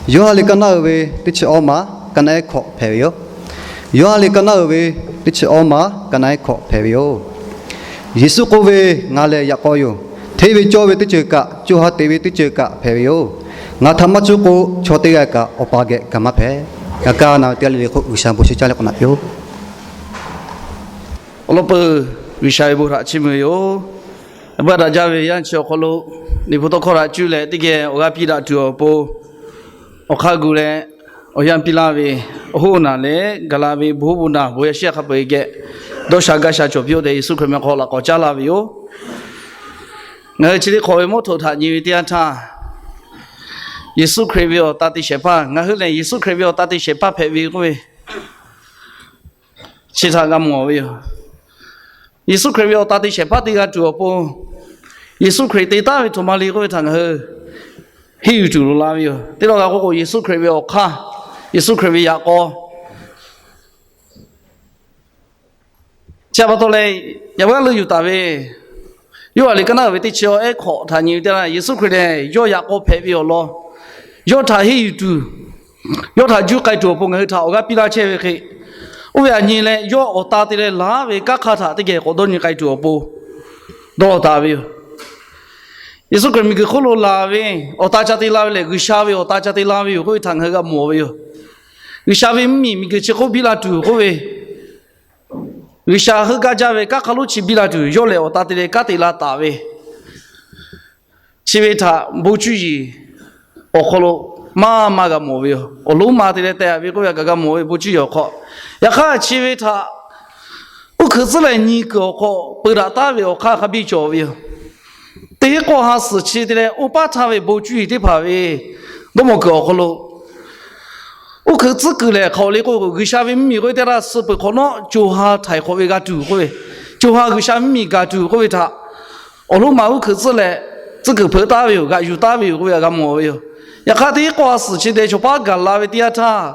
Yoˇhanˬ liꞈ kaˇ naˉ uiˍ ve teˇ chi awˇ maˬ kaˇ naˉ ehˉ hkawꞈ hpehꞈ ve yoˬ. Yoˇhanˬ liꞈ kaˇ naˉ uiˍ ve teˇ chi awˇ maˬ kaˇ naˉ ehˉ hkawꞈ hpehꞈ ve yoˬ. Yeˍsuˆ k'oˆ ve, Ngaˬ lehˬ yaꞈ k'aw yoˬ. Hteˇ ve cawˇ ve teˇ ceuˬ kaꞈ, co ha teꞈ ve teˇ ceuˬ kaꞈ hpehꞈ ve yoˬ. Ngaˬ htaꞈ maˇ cuˇ k'o, chaw teˇ g'aˇ kaꞈ Awˬ pa geh ga maˇ hpehꞈ. G'a kaˇ na ve teˇ g'aˇ le le hk'oˆ G'uiˬsha bon shinˉ caˇ leh k'awꞈ naꞈ piˇ-oˆ. Awˬ lawn peuˬ, G'uiˬsha ve bon htaꞈ chiˇ mvuh ve yoˬ. Awˬ pa daꞈ jaˇ ve yaˇ nyi chi awˬ hk'aw lo, Liꞈ hpu tawˇ hkawˇ htaꞈ cuˇ leh teˇ geh awˬ g'aˇ piˇ daꞈ tuˬ awˬ pon, awˬ hk'aˇ gu leh awˬ yanˇ piˇ laˇ ve, awˬ hoˉ awˬ naˬ leh gaˬ la ve bon hoˉ bon naˬ bon yaˇ shiˉ yaˇ hk'a peu-eˬ geh dawˇ sha gaˇ sha cawˬ piˇ-oˆ tehꞈ, Yeˍsuˆ Hkriꞈ meh hk'aw laꞈ k'awꞈ caˉ laˇ ve yoˬ. Ngaˬ hui chi teˇ hk'awꞈ ve mawˇ htoꞈ htaꞈ nyi ve teˇ yanˇ htaˇ, Yeˍsuˆ Hkriꞈ ve awˬ ta te shehˍ hpaˇ, ngaˬ hui lehˬ Yeˍsuˆ Hkriꞈ ve awˬ ta te shehˍ hpaˇ hpehꞈ ve k'oˆ ve, chi htaꞈ g'a mawˬ ve yoˬ. Yeˍsuˆ Hkriꞈ ve awˬ ta te shehˍ hpaˇ te g'a tuˬ awˬ pon, Yeˍsuˆ Hkriꞈ te taˍ ve htoꞈ ma le k'oˆ ve htaꞈ ngaˬ hui henˇ yuˬ tuˬ loꞈ la ve yoˬ. Teˇ lawˇ g'a k'oˆ k'o, Yeˍsuˆ Hkriꞈ ve awˬ hk'aˇ, Yeˍsuˆ Hkriꞈ ve yaꞈ k'aw, chi pa taw leh, yaꞈ g'aˇ leuˆ yuˬ taˍ ve Yoˇhanˬ liꞈ kaˇ naˉ uiˍ ve teˇ chi awˇ ehˉ hkawꞈ htaꞈ nyi ve teˇ yanˇ, Yeˍsuˆ Hkriꞈ lehˬ yawˇ yaꞈ k'aw hpehꞈ ve awˬ lawn, yawˇ htaꞈ henˇ yuˬ tuˬ, yawˇ htaꞈ juˇ k'ai tuˬ awˬ pon ngaˬ hui htaꞈ awˬ g'aˇ piˇ laˇ chehˇ ve hk'e, oˇ ve aꞈ nyi leh yawˇ awˬ ta te leh laˬ ve kanˉ hk'aˇ htaꞈ teˇ geh k'awꞈ dawˇ nyi k'ai tuˬ awˬ pon dawˇ taˍ ve yoˬ. Yeˍsuˆ Hkriꞈ miˬguiˬ hk'oˆ lo laˬ ve awˬ ta ca te la ve lehˬ, G'uiˬsha ve awˬ ta ca te la ve yoˬ k'oˆ ve htaꞈ ngaˬ hui g'a mawˬ ve yoˬ. G'uiˬsha ve mvuhˇmiˬ miˬguiˬ chi hk'oˆ biˇ la tuˬ k'oˆ ve, G'uiˬsha heuˆ gaˇ jaˇ ve kanˉ hk'a lonˉ chi biˇ la tuˬ, yawˇ lehˬ awˬ ta te leh kanˉ te la taˍ ve, chi ve htaꞈ bon cuˇ yiˍ awˬ hk'aw lo maˇ maˇ g'a mawˬ ve yoˬ. Awˬ lonˉ ma te leh teh-a ve k'oˆ ve htaꞈ kaꞈ g'a mawˬ ve bon cuˇ yiˍ awˬ hk'aw. Yaꞈ hk'aˇ chi ve htaꞈ uˉ hkeuꞈ tcuhˉ leh nyi kuiˬ awˬ hk'aw peu daꞈ taˉ ve awˬ hk'aˇ hk'a biˇ cawˬ ve yoˬ. Teˇ hinˉ k'awˇ ha suhˍ chi te leh oˇ paˉ htaˇ ve bon cuˇ yiˍ teˇ hpaˍ ve dawˇ mawˬ kuiˬ awˬ hk'aw lo, uˉ hkeuꞈ tcuhˉ kuiˬ lehˬ hk'aˬ le k'oˆ k'o, G'uiˬsha ve mvuhˇmiˬ k'oˆ ve teˇ g'aˇ suh peuˬ hk'awꞈ nawˉ co ha htaiˍ hk'awꞈ ve g'a tuˬ k'oˆ ve, co ha G'uiˬsha mvuhˇmiˬ gaˬ tuˬ k'oˆ ve htaꞈ awˬ lonˉ ma uˉ hkeuꞈ tcuhˉ leh tcuhˉ kuiˬ hpeuꞈ taˉ ve yoˬ, g'aꞈ yuˬ taˉ ve yoˬ k'oˆ ve htaꞈ g'a mawˬ ve yoˬ. Yaꞈ hk'aˇ teˇ hinˉ k'awˇ ha suhˍ chi te chaw paˉ gaˬ la ve teˇ yanˇ htaˇ,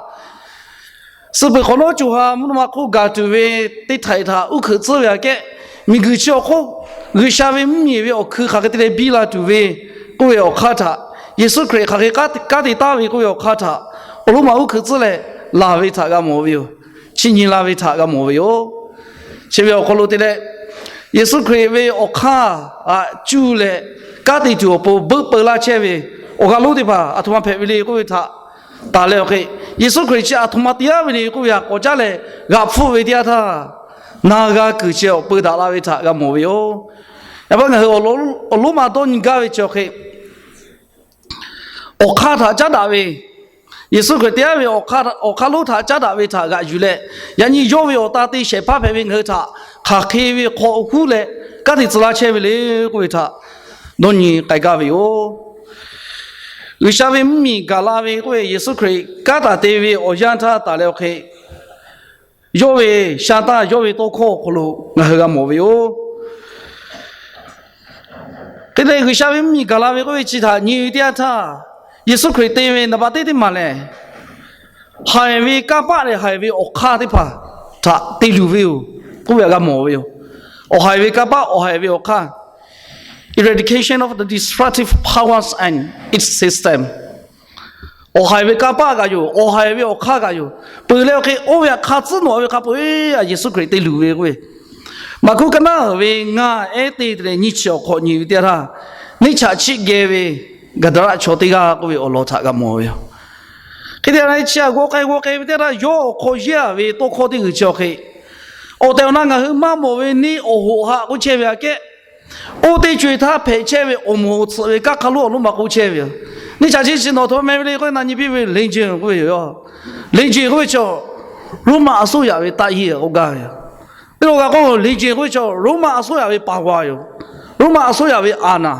suh peuˬ hk'awꞈ nawˉ co ha mvuhˇ naw ma hk'oˆ gaˬ tuˬ ve teˇ htaiꞈ htaꞈ uˉ hkeuꞈ tcuhˉ ve aꞈ kehˉ, miˬguiˬ chi awˬ hk'oˆ G'uiˬsha ve mvuhˇmiˬ ve awˬ hkui hk'aˬ hk'e te leh biˇ la tuˬ ve k'oˆ ve awˬ hk'aˇ htaꞈ, Yeˍsuˆ Hkriꞈ hk'aˬ hk'e kanˉ te taˉ ve k'oˆ ve awˬ hk'aˇ htaꞈ awˬ lonˉ ma uˉ hkeuꞈ tcuhˉ leh laˬ ve htaꞈ g'a mawˬ ve yoˬ. Chi nyi la ve htaꞈ g'a mawˬ ve yoˬ. Chi ve awˬ hk'aw lo te leh, Yeˍsuˆ Hkriꞈ ve awˬ hk'aˇ aꞈ cuˇ leh kanˉ te tuˬ awˬ pon beuˆ peu laˇ chehˇ ve awˬ g'aˇ lonˉ teˇ hpaˍ aˬ htoꞈ ma hpehꞈ ve le k'oˆ ve htaꞈ taˍ leh awˬ hk'e, Yeˍsuˆ Hkriꞈ chi aˬ htoꞈ ma te-a ve le k'oˆ ve htaꞈ k'awꞈ caˉ leh g'aꞈ hpfuhˆ ve teˇ yanˇ htaˇ, na g'a kuiˬ chi awˬ peu daꞈ la ve htaꞈ g'a mawˬ ve yoˬ. Yaꞈ hk'aˇ ngaˬ hui awˬ lonˉ ma dawˇ nyi gaˇ ve chi awˬ hk'e, awˬ hk'aˇ htaꞈ caˉ daꞈ ve, Yeˍsuˆ Hkriꞈ te-a ve awˬ hk'aˇ lonˉ htaꞈ caˉ daꞈ ve htaꞈ g'aꞈ yuˬ leh, yaꞈ nyi yawˇ ve awˬ ta te shehˍ hpaˇ hpehꞈ ve ngaˬ hui htaꞈ hk'aˬ hk'e ve hk'aw awˬ huˉ leh kanˉ te tcuh laˇ chehˇ ve le k'oˆ ve htaꞈ dawˇ nyi k'ai gaˇ ve yoˬ. G'uiˬsha ve mvuhˇmiˬ gaˬ la ve k'oˆ ve, Yeˍsuˆ Hkriꞈ kanˉ taˍ te ve awˬ yanˇ htaˇ taˍ leh awˬ hk'e, yawˇ ve sha taˇ yawˇ ve tawˇ hkawˇ awˬ hk'aw lo ngaˬ hui g'a mawˬ ve yoˬ. Hk'e te G'uiˬsha ve mvuhˇmiˬ gaˬ la ve k'oˆ ve chi htaꞈ nyi ve teˇ yanˇ htaˇ, Yeˍsuˆ Hkriꞈ te ve naˍ baꞈ teˇ teˇ maˬ lehˬ, haiˬ ve kanˇ paˆ leh haiˬ ve awˬ hk'aˇ teˇ hpaˍ htaꞈ te luˬ ve yoˬ k'oˆ ve htaꞈ g'a mawˬ ve yoˬ. Awˬ haiˬ ve kanˇ paˆ, awˬ haiˬ ve awˬ hk'aˇ, eradication of the destructive powers and its system. Awˬ haiˬ ve kanˇ paˆ kaꞈ yoˬ, awˬ haiˬ ve awˬ hk'aˇ kaꞈ yoˬ. Peuˬ leh awˬ hk'e oˇ ve htaꞈ hk'a tcuhˉ nawꞈ ve hk'a peu-e a Yeˍsuˆ Hkriꞈ te luˬ ve k'oˆ ve, Maˍkuˆ kaˇ naˉ ve ngaˇ ehˉ teˇ te leh nyiˇ chi awˬ hk'aw nyi ve teˇ yanˇ htaˇ, neˇ chaꞈ chiˆ geh ve Gaˍdaˍraˆ chaw teˇ g'aˇ k'oˆ ve awˬ lawn htaꞈ g'a mawˬ ve yoˬ. Hk'e te leh chi htaꞈ g'aw k'ai g'aw k'ai ve teˇ yanˇ htaˇ, yawˇ awˬ hk'aw yehˇ-a ve tawˇ hkawˇ teˇ g'uiˬ chi awˬ hk'e, awˬ tehˬ awˬ na ngaˬ hui maˇ mawˬ ve neˇ awˬ hoꞈ haꞈ k'oˆ chehˇ ve aꞈ kehˉ, oˇ teˇ co-e htaˇ hpehꞈ chehˇ ve awˬ moˍ awˬ tsuhꞈ ve kanˉ hk'a lonˉ awˬ lonˉ ma k'oˆ chehˇ ve yoˬ. Neˇ chaꞈ chiˆ chi nawˬ htaꞈ meh ve le k'oˆ na nyi piˇ ve လေ့ကျင့် k'oˆ ve yoˬ. လေ့ကျင့် k'oˆ ve chaw, Roˉmaꞈ aˬ soˉ yaꞈ ve taˆ yeˇ k'oˆ gaˇ ve yoˬ. Teˇ lo g'a k'oˆ လေ့ကျင့် k'oˆ ve chaw, Roˉmaꞈ aˬ soˉ yaꞈ ve ပါဝါ yoˬ. Roˉmaꞈ aˬ soˉ yaꞈ ve အာဏာ,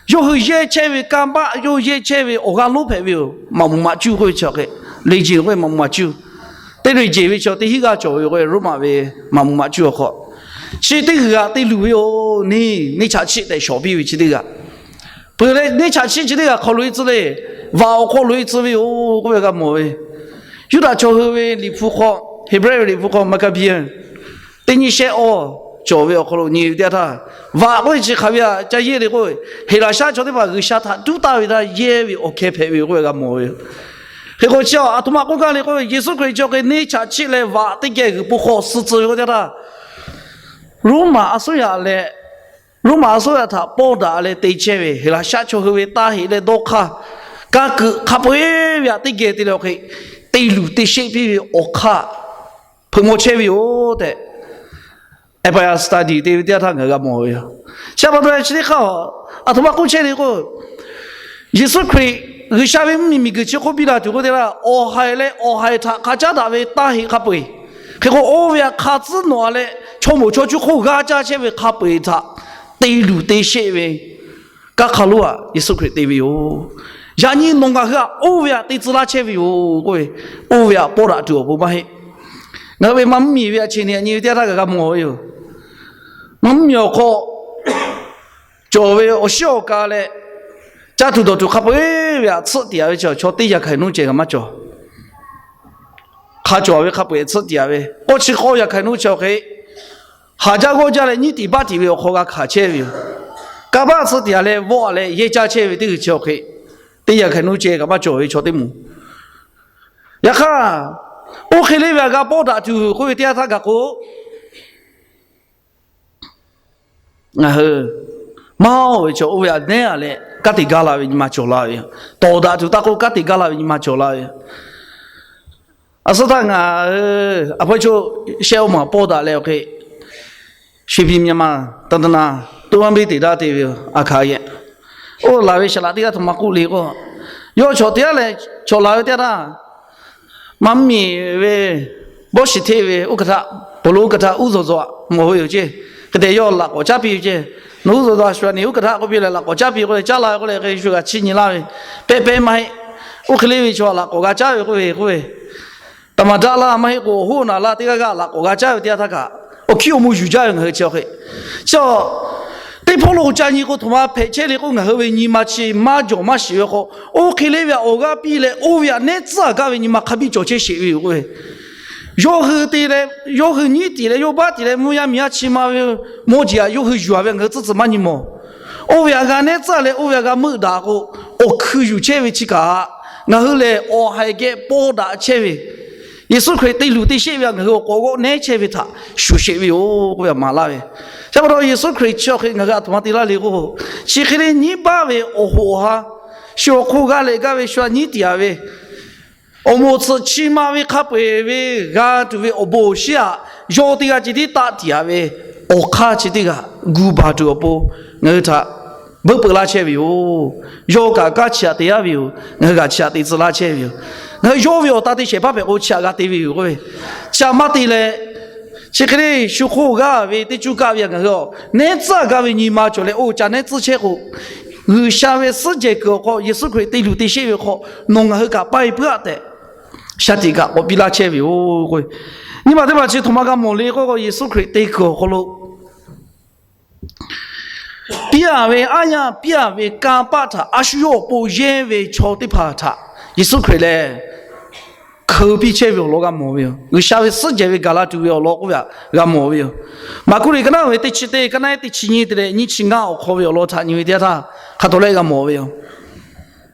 yawˇ hui yehˇ chehˇ ve kanˇ paˆ, yawˇ yehˇ chehˇ ve awˬ g'aˇ lonˉ hpehꞈ ve yoˬ. Maꞈ moˍ maꞈ cuˇ k'oˆ ve chi awˬ hk'e, လေ့ကျင့် k'oˆ ve maꞈ moˍ maꞈ cuˇ, teˇ လေ့ကျင့် ve chaw teˇ hinˉ g'aˇ cawˬ ve yoˬ k'oˆ ve Roˉmaꞈ ve maꞈ moˍ maꞈ cuˇ awˬ hk'aw, chi teˇ g'uiˬ g'aꞈ te luˬ ve yoˬ. Neˇ, neˇ chaꞈ chiˆ tehꞈ shawˍ piˇ ve chi teˇ g'uiˬ g'aꞈ, peuˬ leh neˇ chaꞈ chiˆ chi teˇ g'uiˬ g'aꞈ hk'aw loꞈ-e tcuh le, vaꞈ awˬ hk'aw loꞈ-e tcuh ve yoˬ k'oˆ ve g'a mawˬ ve. Yuˇdaꞈ chaw hui ve liꞈ hpu hk'aw, Heˍbrehˇ ve liꞈ hpu hk'aw Maˍkaˍbiˆ teˇ nyiˇ shehˆ awˇ cawˬ ve awˬ hk'aw lo nyi ve teˇ yanˇ htaˇ, vaꞈ k'oˆ ve chi hk'aˬ ve htaꞈ ca yehˇ le k'oˆ ve, Heˍlaˍsaˆ chaw teˇ hpaˍ G'uiˬsha htaꞈ tuˉ taˍ ve htaꞈ yehˇ ve awˬ hkeh hpehꞈ ve yoˬ k'oˆ ve g'a mawˬ ve yoˬ. Hk'e k'o chi aˬ htoꞈ ma k'oˆ gaˇ le k'oˆ ve, Yeˍsuˆ Hkriꞈ chi hk'e neˇ chaꞈ chiˆ leh vaꞈ teˇ geh g'uiˬ po hk'aw suh tcuh ve k'oˆ ve teˇ yanˇ htaˇ, Roˉmaꞈ aˬ suˉ yaꞈ leh, Roˉmaꞈ aˬ suˉ yaꞈ htaꞈ pawˇ daꞈ leh te chehˇ ve Heˍlaˍsaˆ chaw hui ve taˇ heꞈ leh dawˇ hk'aˇ, ka kuiˬ hk'a peu-eˬ ve htaꞈ teˇ geh te leh awˬ hk'e te luˬ te sheˆ piˇ ve awˬ hk'aˇ hpeuꞈ maw chehˇ ve yoˬ tehꞈ, Bible study te ve teˇ yanˇ htaˇ ngaˬ hui g'a mawˬ ve yoˬ. Chi pa taw chi teˇ hk'aˇ, aˬ htoꞈ ma k'oˆ chehˇ le k'o, Yeˍsuˆ Hkriꞈ G'uiˬsha ve mvuhˇmiˬ miˬguiˬ chi hk'oˆ biˇ la tuˬ k'oˆ ve teˇ yanˇ htaˇ, awˬ haiˬ leh awˬ haiˬ htaꞈ hk'a caˉ daꞈ ve taˇ heꞈ hk'a peu-eˬ, hk'e k'o oˇ ve htaꞈ hk'a tcuhˉ nawꞈ leh chaw moˍ chaw cuˇ hk'oˆ g'aˇ caˇ chehˇ ve hk'a peu-eˬ htaꞈ te luˬ te sheˆ ve kanˉ hk'a lonˉ aꞈ Yeˍsuˆ Hkriꞈ te ve yoˬ. Yaꞈ nyi nawˬ ngaˬ hui aꞈ oˇ ve htaꞈ te tcuh laˇ chehˇ ve yoˬ k'oˆ ve, oˇ ve htaꞈ pawˇ daꞈ tuˬ awˬ pon maˇ heˆ. Ngaˬ hui ve maˇ mvuhˇmiˬ ve aꞈ cheˬ neˬ aꞈ nyi ve teˇ yanˇ htaˇ kaꞈ g'a mawˬ ve yoˬ. Maˇ mvuhˇmiˬ awˬ hk'aw cawˬ ve awˬ shiˉ awˬ ka leh, caˇ tuˬ dawˬ tuˬ hk'a peu-eˬ ve htaꞈ tsuhˆ tiꞈ yaꞈ ve chi chaw teˇ yaꞈ hk'aˬ hk'e nuˇ ceh kaꞈ maˇ cawˬ. Hk'a cawˬ ve hk'a peu-eˬ tsuhˆ tiꞈ yaꞈ ve k'oˆ chi k'awˇ yaꞈ hk'aˬ hk'e nuˇ chi awˬ hk'e, haˍ jaˇ g'awˇ jaˇ leh nyiˉ tiꞈ baˆ tiꞈ ve awˬ hk'aw g'a hkanˍ chehˇ ve yoˬ. Kanˇ paˆ tsuhˆ tiꞈ yaꞈ leh vawˆ leh yehˇ caˇ chehˇ ve teˇ g'uiˬ chi awˬ hk'e, teˇ yaꞈ hk'aˬ hk'e nuˇ ceh kaꞈ maˇ cawˬ ve chaw teˇ moˍ. Yaꞈ hk'aˇ, oˇ hk'e le ve htaꞈ g'a pawˇ daꞈ tuˬ k'oˆ ve teˇ yanˇ htaˇ kaꞈ k'o, ngaˬ hui maˇ oˇ ve chaw oˇ ve htaꞈ neˉ a leh kanˉ te gaˇ la ve nyi ma cawˬ la ve yoˬ. Tawˍ daꞈ tuˬ taˇ k'oˆ kanˉ te gaˇ la ve nyi ma cawˬ la ve yoˬ. Aˬ suhˉ htaˇ ngaˬ hui aˬ hpawˇ chaw shehˆ oˇ maˬ pawˇ daꞈ leh awˬ hk'e, ရွှေပြည် မြန်မာ သာသနာ တၢင်းတၢင်း beˇ teꞈ daˇ te ve yoˬ. Aˬ hkanˍ yehˬ oˇ laˬ ve shaˍ laꞈ teˇ g'aˇ htoꞈ ma k'oˆ le k'o, yawˇ chaw teˇ g'aˇ leh chaw laˬ ve teˇ yanˇ htaˇ, maˇ mvuhˇmiˬ ve bawˇ shiˍ hteˇ ve uˉ hkaˬ htaˆ, ဗိုလ်ချုပ် uˉ hkaˬ htaˆ ဦးဇော်ဇော် mawˬ ve yoˬ ceˇ. Hk'e te yawˇ laꞈ k'awꞈ caˉ piˇ ve ceˇ. Nawˬ ဦးဇော်ဇော် shu a neˬ uˉ hkaˬ htaˆ k'oˆ piˇ leh laꞈ k'awꞈ caˉ piˇ k'oˆ leh, caˉ la ve k'oˆ leh, shu g'a chi nyi laˇ ve, pehˇ pehˇ maˇ heˆ. Oˇ hk'e le ve chaw laꞈ k'awꞈ g'a caˉ ve k'oˆ ve k'oˆ ve, ธรรมดา laˇ maˇ heˆ k'o, awˬ hoˉ awˬ naˬ laˇ teˇ g'aˇ g'aˇ laꞈ k'awꞈ g'a caˉ ve teˇ yanˇ htaˇ kaꞈ, awˬ hkiˉ awˬ mvuh yuˬ jaˇ ve ngaˬ hui chi awˬ hk'e, chi teˇ hpawˇ lo ca nyi k'o, htoꞈ ma hpehꞈ chehˇ le k'o, ngaˬ hui ve nyi ma chi maˇ jawˬ maˇ shiˍ ve k'o, oˇ hk'e le ve htaꞈ awˬ g'aˇ piˇ leh oˇ ve htaꞈ neˉ tcuhˉ a gaˇ ve nyi ma hk'a biˇ cawˬ chehˇ sheˍ ve yoˬ k'oˆ ve. Yawˇ hui te leh, yawˇ hui nyiˉ tiꞈ leh yawˇ baˆ tiꞈ leh mvuhˇ yaˇ miˬ yaˇ chi ma ve mawˇ jeˬ htaꞈ yawˇ hui yuˬ a ve ngaˬ hui tcuhˉ tcuhˉ maˇ nyi mawˬ. Oˇ ve htaꞈ g'a neˉ tcuhˉ leh oˇ ve htaꞈ g'a meuˆ daꞈ k'o, awˬ hkui yuˬ chehˇ ve chi kaꞈ, ngaˬ hui lehˬ awˬ haiˬ geh pawˇ daꞈ chehˇ ve, Yeˍsuˆ Hkriꞈ te luˬ te sheˆ ve htaꞈ ngaˬ hui awˬ k'awꞈ g'awˆ neˉ chehˇ ve htaꞈ shuˍ sheˍ ve yoˬ k'oˆ ve maˍ laˇ ve. Chi pa taw Yeˍsuˆ Hkriꞈ chi awˬ hk'e ngaˬ hui aˬ htoꞈ ma te laˇ le k'o, chi hk'e le nyiˉ baˆ ve awˬ hoꞈ awˬ ha, shu awˬ hk'oˆ g'a leh gaˇ ve shu a nyiˉ tiꞈ a ve awˬ moˍ tsuhꞈ chi ma ve hk'a peu-eˬ ve g'a tuˬ ve awˬ bon awˬ shinˉ htaꞈ yawˇ teˇ g'aˇ ceh tiˉ taˆ tiꞈ a ve awˬ hk'aˇ chi teˇ g'aˇ gu baˬ tuˬ awˬ pon ngaˬ hui htaꞈ veuˆ peuˬ laˇ chehˇ ve yoˬ. Yawˇ kaꞈ kanˉ chi htaꞈ te yaˇ ve yoˬ. Ngaˬ hui kaꞈ chi htaꞈ te tcuh laˇ chehˇ ve yoˬ. Ngaˬ hui yawˇ ve awˬ ta te shehˍ hpaˇ hpehꞈ k'o chi htaꞈ g'a te ve yoˬ k'oˆ ve, chi htaꞈ maˇ te leh, chi hk'e le shu hk'oˆ g'aˇ ve teˇ cuˇ kaˆ ve htaꞈ ngaˬ hui a neˉ tcuhˉ a gaˇ ve nyi ma cawˬ leh, oˇ ca neˉ tcuhˉ chehˇ k'o, G'uiˬsha ve suhˉ jehˬ kuiˬ awˬ hk'aw Yeˍsuˆ Hkriꞈ te luˬ te sheˆ ve hk'aw nawˬ ngaˬ hui kaꞈ paiˇ puiˉ a tehꞈ, shaˍ tiꞈ kaꞈ k'awꞈ piˇ laˇ chehˇ ve yoˬ k'o, nyi ma teˇ hpaˍ chi htoꞈ ma g'a mawˬ le k'o, Yeˍsuˆ Hkriꞈ te kuiˬ awˬ hk'aw lo piˇ a ve aˉ yanˇ piˇ a ve kanˇ paˆ htaꞈ a shu yawˇ awˬ pon yehˇ ve chaw teˇ hpaˍ htaꞈ Yeˍsuˆ Hkriꞈ lehˬ hkeu piˇ chehˇ ve awˬ lawn g'a mawˬ ve yoˬ. G'uiˬsha ve suhˉ jehˬ ve gaˬ la tuˬ ve awˬ lawn k'oˆ ve htaꞈ g'a mawˬ ve yoˬ. Maˍkuˆ liꞈ ka naˉ ve teˇ chi teˇ, ka naˉ teˇ chi nyiˇ te leh nyiˇ chi ngaˇ awˬ hk'aw ve awˬ lawn htaꞈ nyi ve teˇ yanˇ htaˇ, hk'a tawˍ lehˆ g'a mawˬ ve yoˬ.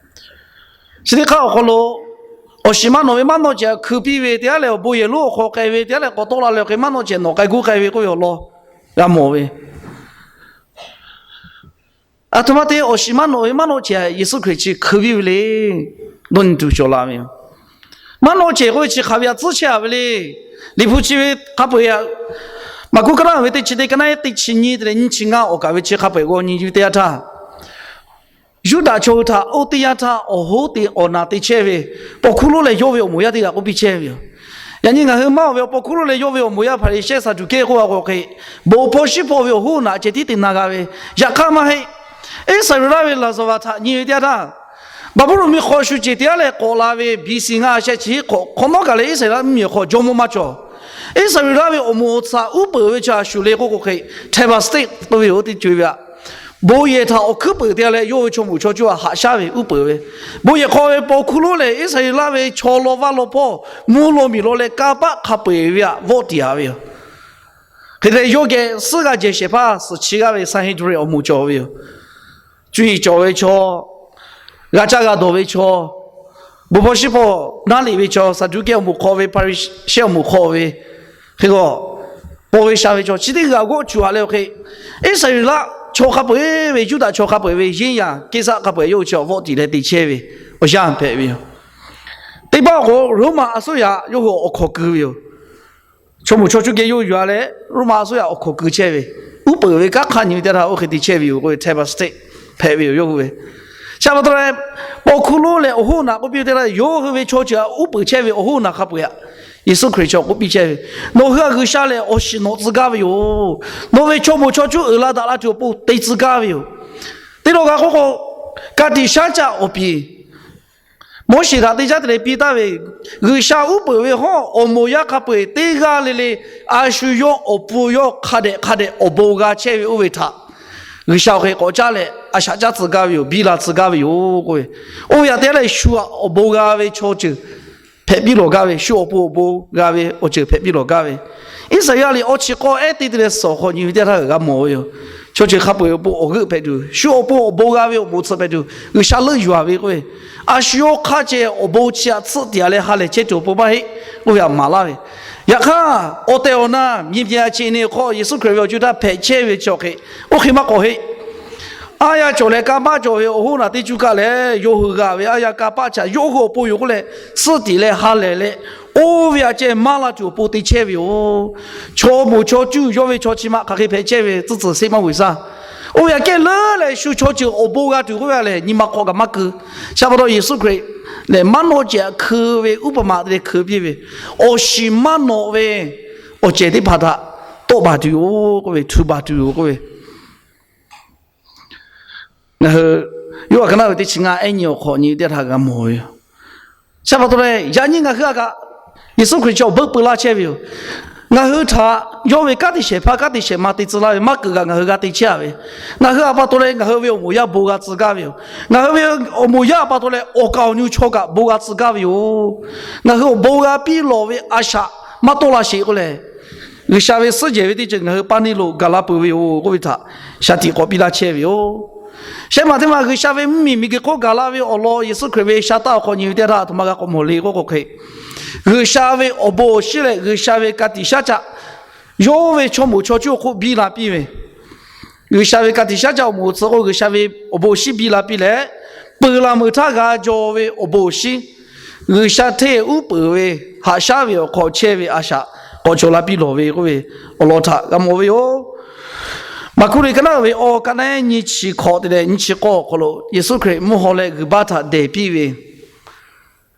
Chi teˇ hk'aˇ awˬ hk'aw lo, awˬ shiˍ maˇ nawꞈ ve maˇ nawˆ cehˬ hkui piˇ ve teˇ g'aˇ leh, awˬ bon yehˬ lonˉ awˬ hk'aw k'ai ve teˇ g'aˇ leh, k'awꞈ tawˆ la leh awˬ hk'e maˇ nawˆ cehˬ nawꞈ k'ai guˇ k'ai ve k'oˆ ve awˬ lawn g'a mawˬ ve. Aˬ htoꞈ ma te awˬ shiˍ maˇ nawꞈ ve maˇ nawˆ cehˬ Yeˍsuˆ Hkriꞈ chi hkui piˇ ve le. Dawˇ nyi tuˬ cawˬ la ve yoˬ. Maˇ nawˆ cehˬ k'oˆ ve chi hk'aˬ ve htaꞈ tcuhˉ chehˇ a ve le. Liꞈ hpu chi ve hk'a peu-eˬ, Maˍkuˆ ka naˉ ve teˇ chi teˇ, ka naˉ teˇ chi nyiˇ te leh nyiˇ chi ngaˇ awˬ kaˍ ve chi hk'a peu-eˬ g'aw nyi yuˬ teˇ yanˇ htaˇ, Yuˇdaꞈ chaw hui htaꞈ oˇ teˇ yanˇ htaˇ awˬ hoˉ te awˬ naˬ te chehˇ ve paw hkuˇ lonˉ leh yawˇ ve awˬ moˍ yaˇ teˇ g'aˇ k'oˆ piˇ chehˇ ve yoˬ. Yaꞈ nyi ngaˬ hui maˇ oˬ ve awˬ paw hkuˇ lonˉ leh yawˇ ve awˬ moˍ yaˇ Hpaˍriˍsehˇ Saˍduˍkehˇ k'oˆ a k'o hk'e, bon hpawˇ shiˉ hpawˇ ve awˬ hoˉ naꞈ ceh tiˉ te na g'a ve, yaꞈ hk'aˇ maˇ heˆ. Iˉsaˍreˍlaˆ ve laˍzaˍvaˍ htaꞈ nyi ve teˇ yanˇ htaˇ, Baˍbuˍlonˍ miˬ hk'aw shu ceˬ teˇ g'aˇ leh k'awꞈ la ve B C ngaˇ shehˆ chi hk'awꞈ hk'awꞈ nawˉ kaꞈ leh Iˉsaˍreˍlaˆ mvuhˇmiˬ awˬ hk'aw jawˇmawˇ maˇ cawˬ. Iˉsaˍreˍlaˆ ve awˬ moˍ awˬ tsuhꞈ uˉ peunˍ ve chi a shuˍ le k'oˆ k'o hk'e, Taiwan State k'oˆ ve yoˬ teˇ co e ve aꞈ, bon yehˬ htaꞈ awˬ hkuiˉ peunˍ te leh yawˇ ve chaw moˍ chaw cuˇ a haꞈ shaˉ ve uˉ peunˍ ve, bon yehˬ hk'aw ve paw hkuˇ lonˉ lehˬ Iˉsaˍreˍlaˆ ve chaw law vaˇ law hpawˇ mvuhˇ law miˬ law leh kanˇ paˆ hk'a peu-eˬ ve aꞈ vawˆ tiꞈ a ve yoˬ. Te leh yawˇ geh suhˉ g'a jehˬ shehˍ hpaˇ suhˍ chi g'aˇ ve Sanhedrin awˬ moˍ cawˬ ve yoˬ. Cuˇ yiˍ cawˬ ve chaw, g'a caˇ g'a dawˬ ve chaw, bon hpawˇ shiˉ hpawˇ naˉ liꞈ ve chaw, Saˍduˆkehˇ awˬ moˍ hk'aw ve, Hpaˍriˍsehˇ awˬ moˍ hk'aw ve, hk'e k'o, paw ve sha ve chaw chi teˇ g'aˇ g'awˆ cuˬ a leh hk'e, Iˉsaˍreˍlaˆ chaw hk'a peu-eˬ ve, Yuˇdaꞈ chaw hk'a peu eˬ ve yinˉ yaˇ Keˇsaˆ hk'a peu-eˬ yawˇ hui chi awˬ vawˆ tiꞈ leh te chehˇ ve awˬ yanˇ hpehꞈ ve yoˬ. Teˇ pawˆ k'o, Roˉmaꞈ a suˉ yaꞈ yawˇ hui awˬ hkawnˍ keu ve yoˬ. Chaw moˍ chaw cuˇ geh yawˇ hui yuˬ a leh, Roˉmaꞈ a suˉ yaꞈ awˬ hkawnˍ keu chehˇ ve, uˉ peunˍ ve kanˉ hk'aˇ nyi ve teˇ htaˇ oˇ hk'e te chehˇ ve yoˬ k'o, terror state hpehꞈ ve yoˬ yawˇ hui ve. Chi pa taw leh, paw hkuˇ lonˉ leh awˬ hoˉ naꞈ k'oˆ piˇ ve teˇ htaˇ, yawˇ hui ve chaw ceuˬ htaꞈ uˉ peunˍ chehˇ ve awˬ hoˉ naꞈ hk'a peu-eˬ htaꞈ Yeˍsuˆ Hkriꞈ chi k'oˆ piˇ chehˇ ve, Nawˬ hui htaꞈ G'uiˬsha lehˬ awˬ shiˍ nawꞈ tcuh gaˇ ve yoˬ. Nawˬ ve chaw moˍ chaw cuˇ uiˍ la daꞈ la tuˬ awˬ pon te tcuh gaˇ ve yoˬ. Teˇ lawˬ g'a k'oˆ k'o, ka tiꞈ shaˉ caˆ awˬ piˍ Moˉseˍ htaꞈ te caˉ te leh piˇ taˍ ve, G'uiˬsha uˉ peunˍ ve hawˉ awˬ moˍ yaˇ hk'a peu-eˬ teˇ g'aˇ le le, a shu yawˇ awˬ pon yawˇ hk'a dehꞈ hk'a dehꞈ awˬ bon g'a chehˇ ve oˇ ve htaꞈ G'uiˬsha awˬ hk'e k'awꞈ caˉ leh a shaꞈ caˉ tcuh gaˇ ve yoˬ, biˇ la tcuh gaˇ ve yoˬ k'oˆ ve. Oˇ ve htaꞈ te leh shu awˬ bon g'a ve chaw ceuˬ hpehꞈ piˇ lawˬ gaˇ ve, shu awˬ pon awˬ bon g'a ve awˬ ceuˬ hpehꞈ piˇ lawˬ gaˇ ve. Iˉsaˍreˍlaˆ liꞈ awˬ chi k'awˇ ehˉ te te leh suhˍ awˬ hk'aw nyi ve teˇ htaˇ g'a mawˬ ve yoˬ. Chaw ceuˬ hk'a peu-eˬ awˬ pon awˬ g'euˆ hpehꞈ tuˬ, shu awˬ pon awˬ bon g'a ve awˬ moˍ tcuh hpehꞈ tuˬ G'uiˬsha leuˆ yuˬ a ve k'oˆ ve, a shu yawˇ hk'aˇ ceh awˬ bon chi htaꞈ tsuhˆ tiꞈ a leh ha lehˬ chehˇ tuˬ awˬ pon maˇ heˆ k'oˆ ve htaꞈ maˍ laˇ ve. Yaꞈ hk'aˇ, awˬ tehˬ awˬ na miˬguiˬ chi neꞈ hk'aw Yeˍsuˆ Hkriꞈ ve awˬ co htaˇ hpehꞈ chehˇ ve chi awˬ hk'e, oˇ hk'e maˇ k'awꞈ heˆ. Aˉ yaˇ cawˬ leh kanˇ paˆ cawˬ ve awˬ hoˉ naꞈ teˇ cuˇ kaˆ leh, yawˇ hui g'a ve aˉ yaˇ kanˇ paˆ chaꞈ yawˇ hui awˬ pon yoˬ k'oˆ leh, tsuhˆ tiꞈ leh ha lehˬ leh, oˇ ve htaꞈ ceh maˇ la tuˬ awˬ pon te chehˇ ve yoˬ. Chaw moˍ chaw cuˇ yawˇ ve chaw chi ma hk'aˬ hk'e hpehꞈ chehˇ ve tcuhˇ tcuhˬ seˆ maˇ vuiˬ saˇ. Oˇ ve htaꞈ kehˉ leuˉ leh shu chaw ceuˬ awˬ bon g'a tuˬ k'oˆ ve lehˬ, nyi ma hk'aw kaꞈ maˇ keu. Chi pa taw Yeˍsuˆ Hkriꞈ lehˬ, maˇ nawˆ ceh hkeu ve uˉ peunˍ ma te leh hkeu piˇ ve, awˬ shiˍ maˇ nawꞈ ve awˬ cehˬ teˇ hpaˍ htaꞈ tawˆ baˬ tuˬ yoˬ k'oˆ ve, htu baˬ tuˬ yoˬ k'oˆ ve, ngaˬ hui Yoˇhanˬ ka naˆ ve teˇ chi ngaˇ ehˉ nyi awˬ hk'aw nyi teˇ htaˇ g'a mawˬ ve yoˬ. Chi pa taw leh, yaꞈ nyi ngaˬ hui htaꞈ kaꞈ Yeˍsuˆ Hkriꞈ chi awˬ beuˆ peu laˇ chehˇ ve yoˬ. Ngaˬ hui htaꞈ yawˇ ve kanˉ te shehˍ hpaˇ kanˉ te shehˍ ma te tcuh laˇ ve maˇ keunˍ kaꞈ ngaˬ hui g'a te chehˇ a ve, ngaˬ hui htaꞈ pa taw leh ngaˬ hui ve awˬ moˍ yaˇ bon g'a tcuh gaˇ ve yoˬ. Ngaˬ hui ve awˬ moˍ yaˇ htaꞈ pa taw leh awˬ kaˍ awˬ nu chaw kaꞈ bon g'a tcuh gaˇ ve yoˬ. Ngaˬ hui awˬ bon g'a piˇ lawˬ ve a shaꞈ maˇ tawˆ la sheˍ k'oˆ leh, G'uiˬsha ve suhˉ jehˬ ve teˇ ceuˬ ngaˬ hui paˇ neˇ lo gaˬ la peuˬ ve yoˬ k'oˆ ve htaꞈ shaˍ tiꞈ k'awꞈ piˇ laˇ chehˇ ve yoˬ. Shehˆ maˬ teˇ maˬ G'uiˬsha ve mvuhˇmiˬ miˬguiˬ hk'oˆ gaˬ la ve awˬ lawn Yeˍsuˆ Hkriꞈ ve sha taˇ awˬ hk'aw nyi ve teˇ htaˇ, a htoꞈ ma g'a k'awꞈ mawˬ le k'oˆ k'o hk'e, G'uiˬsha ve awˬ bon awˬ shinˉ leh G'uiˬsha ve ka tiꞈ shaˉ caˆ yawˇ ve chaw moˍ chaw cuˇ awˬ hk'oˆ biˇ la piˇ ve, G'uiˬsha ve ka tiꞈ shaˉ caˆ awˬ moˍ awˬ tcuh k'o G'uiˬsha ve awˬ bon awˬ shinˉ biˇ la piˇ leh, peu laˬ meuˬ htaˇ g'a jaw ve awˬ bon awˬ shinˉ, G'uiˬsha hteˇ uˉ peunˍ ve haꞈ shaˉ ve awˬ hk'aw chehˇ ve a shaꞈ k'awꞈ cawˬ la piˇ lawˬ ve k'oˆ ve awˬ lawn htaꞈ g'a mawˬ ve yoˬ. Maˍkuˆ liꞈ ka naˆ ve awˬ ka naˆ nyi chi hkawꞈ te leh nyi chi k'awˇ awˬ hk'aw lo Yeˍsuˆ Hkriꞈ mvuhˇ haw leh g'uiˬ baˆ htaꞈ dehˬ piˇ ve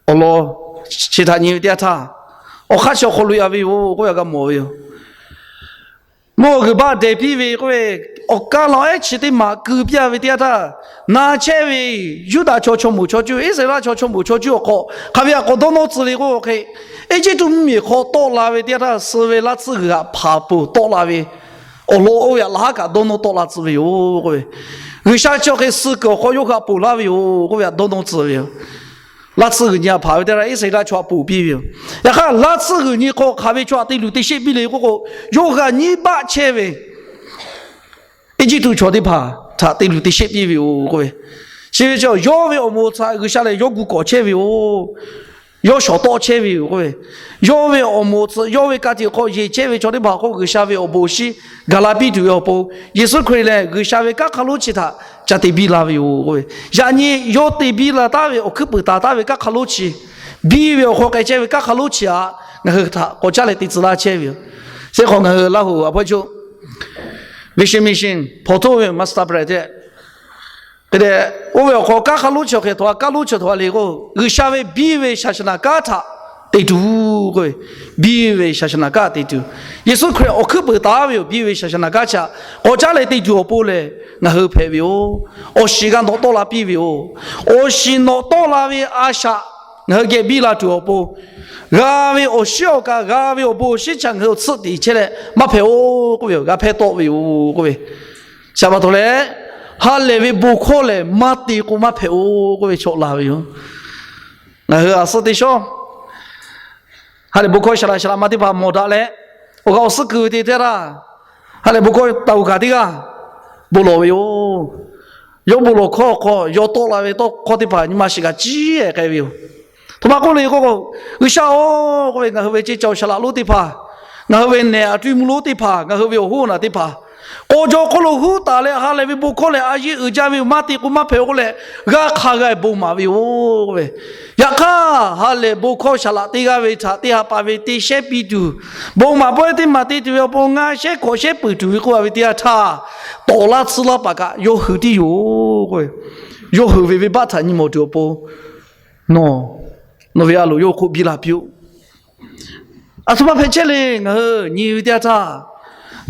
awˬ lawn chi htaꞈ nyi ve teˇ yanˇ htaˇ, awˬ hk'aˇ chi awˬ hk'aw lo yaꞈ ve yoˬ k'oˆ ve g'a mawˬ ve yoˬ. Mvuhˇ haw g'uiˬ baˆ dehˬ piˇ ve k'oˆ ve, awˬ kaˇ lawn ehˉ chi teˇ maˬ keu piˇ a ve teˇ yanˇ htaˇ, na chehˇ ve Yuˇdaꞈ chaw chaw moˍ chaw cuˇ, Iˉsaˍreˍlaˆ chaw chaw moˍ chaw cuˇ awˬ hk'aw hk'aˬ ve htaꞈ k'awꞈ dawˇ nawˇ tcuh le k'oˆ k'o hk'e, Eˇjiˇtuꞈ mvuhˇmiˬ hk'aw tawˆ la ve teˇ yanˇ htaˇ suh ve laˇ tsuhˇ g'uiˬ htaꞈ hpanˍ peuˬ tawˆ la ve awˬ lawn oˇ ve htaꞈ laˬ haˉ kaꞈ dawˇ nawˇ tawˆ la tcuh ve yoˬ k'oˆ ve, G'uiˬsha chi hk'e suh kuiˬ awˬ hk'aw yawˇ hui htaꞈ ponˬ laˇ ve yoˬ k'oˆ ve htaꞈ dawˇ nawˇ tcuh ve yoˬ. Laˇ tsuhˇ g'uiˬ nyi htaꞈ hpanˍ ve teˇ yanˇ Iˉsaˍreˍlaˆ chaw htaꞈ ponˬ piˇ ve yoˬ. Yaꞈ hk'aˇ laˇ tsuhˇ g'uiˬ nyi hk'aw hk'aˬ ve chaw htaꞈ te luˬ te sheˆ piˇ le k'oˆ k'o, yawˇ hui htaꞈ nyiˇ baˆ chehˇ ve Eˇjiˇtuꞈ chaw teˇ hpaˍ htaꞈ te luˬ te sheˆ piˇ ve yoˬ k'oˆ ve, chi ve chaw yawˇ ve awˬ moˍ tcuh G'uiˬsha lehˬ yawˇ gu kawꞈ chehˇ ve yoˬ. Yawˇ shawˍ tawˆ chehˇ ve yoˬ k'oˆ ve, yawˇ ve awˬ moˍ tcuh yawˇ ve ka tiꞈ hk'aw yeˬ chehˇ ve chaw teˇ hpaˍ hk'oˆ G'uiˬsha ve awˬ bon awˬ shinˉ gaˬ la piˇ tuˬ ve awˬ pon, Yeˍsuˆ Hkriꞈ lehˬ G'uiˬsha ve kanˉ hk'a lonˉ chi htaꞈ ca te biˇ la ve yoˬ k'oˆ ve, yaꞈ nyi yawˇ te biˇ la taˉ ve awˬ hkuiˉ puiˍ taˍ taˉ ve kanˉ hk'a lonˉ chi biˇ ve awˬ hk'aw k'ai chehˇ ve kanˉ hk'a lonˉ chi htaꞈ ngaˬ hui htaꞈ k'awꞈ caˉ leh te tcuh laˇ chehˇ ve yoˬ. Chi hk'aw ngaˬ hui Laˇ huˍ a hpawˇ co vision mission hpawnˬ htoˇ ve master plan te hk'e te, oˇ ve awˬ hk'aw kanˉ hk'a lonˉ chi awˬ hk'e htaꞈ kanˉ lonˉ chi htaꞈ le k'o, G'uiˬsha ve biˇ ve shaˍsaˍnaˍ kanˉ htaꞈ te tuˬ k'oˆ ve, biˇ ve shaˍsaˍnaˍ kanˉ te tuˬ, Yeˍsuˆ Hkriꞈ awˬ hkuiˉ puiˍ taˍ ve yoˬ. Biˇ ve shaˍsaˍnaˍ kanˉ chi htaꞈ k'awꞈ caˉ leh te tuˬ awˬ pon lehˬ ngaˬ hui hpehꞈ ve yoˬ. Awˬ shiˍ g'a nawꞈ tawˆ la piˇ ve yoˬ. Awˬ shiˍ nawꞈ tawˆ la ve a shaꞈ ngaˬ hui geh biˇ la tuˬ awˬ pon, g'a ve awˬ shinˉ awˬ kaꞈ g'a ve awˬ bon awˬ shinˉ chi htaꞈ ngaˬ hui awˬ tsuhˆ teꞈ chehˇ leh maˇ hpehꞈ-oˬ k'oˆ ve yoˬ. G'a hpehˇ tawˆ ve yoˬ k'oˆ ve, chi pa taw leh ha lehˬ ve bon hkawˇ lehˬ maˇ te k'o maˇ hpehꞈ-oˬ k'oˆ ve chaw la ve yoˬ. Ngaˬ hui a suhˉ teˇ shawˉ ha lehˬ bon hkawˇ shaˍlaꞈ shaˍlaꞈ ma teˇ hpaˍ mawˬ daꞈ leh, awˬ g'aˇ awˬ suhˉ keu ve te teˇ htaˇ, ha lehˬ bon hkawˇ taˍ uˬ kaꞈ teˇ g'aˇ bon lawˬ ve yoˬ. Yawˇ bon lawˬ hkawˇ awˬ hk'aw, yawˇ tawˆ la ve tawˇ hkawˇ teˇ hpaˍ nyi ma shiˍ kaꞈ ciˉ-ehˍ k'ai ve yoˬ. Htoꞈ ma k'oˆ le k'o, G'uiˬsha-oˬ k'oˆ ve, ngaˬ hui ve ceˇ caˬ-oˬ, saˍ laꞈ lonˉ teˇ hpaˍ, ngaˬ hui ve nehˬ aˬ tuˇ mvuh lonˉ teˇ hpaˍ, ngaˬ hui ve awˬ hoˉ awˬ naˬ teˇ hpaˍ, k'aw jaw hk'oˆ lo huˉ taˍ leh ha lehˬ ve bon hkawˇ lehˬ, a yeˇ uiˍ jaˇ ve yoˬ. Maˇ te k'o maˇ hpehꞈ k'oˆ leh, g'a hk'a g'a bon maˍ ve yoˬ k'oˆ ve. Yaꞈ hk'aˇ, ha lehˬ bon hkawˇ saˍ laꞈ teˇ g'aˇ ve htaꞈ teˇ ha pa ve te shehˉ piˇ tuˬ, bon maˍ pawehˇ teˇ maˬ te tuˬ ve awˬ pon ngaˇ shehˉ hkawꞈ shehˉ peuˬ tuˬ ve k'oˆ a ve teˇ yanˇ htaˇ, tawˍ laˇ tsuhˇ laˇ paˍ kaꞈ yawˇ hui tiˉ yoˬ k'oˆ ve. Yawˇ hui ve venˇbaˆ htaꞈ nyi mawˬ tuˬ awˬ pon, nawˬ, nawˬ ve a loˍ yawˇ hui hk'oˆ biˇ la piˇ-oˆ. Aˬ htoꞈ ma hpehꞈ chehˇ le. Ngaˬ hui nyi ve teˇ yanˇ htaˇ,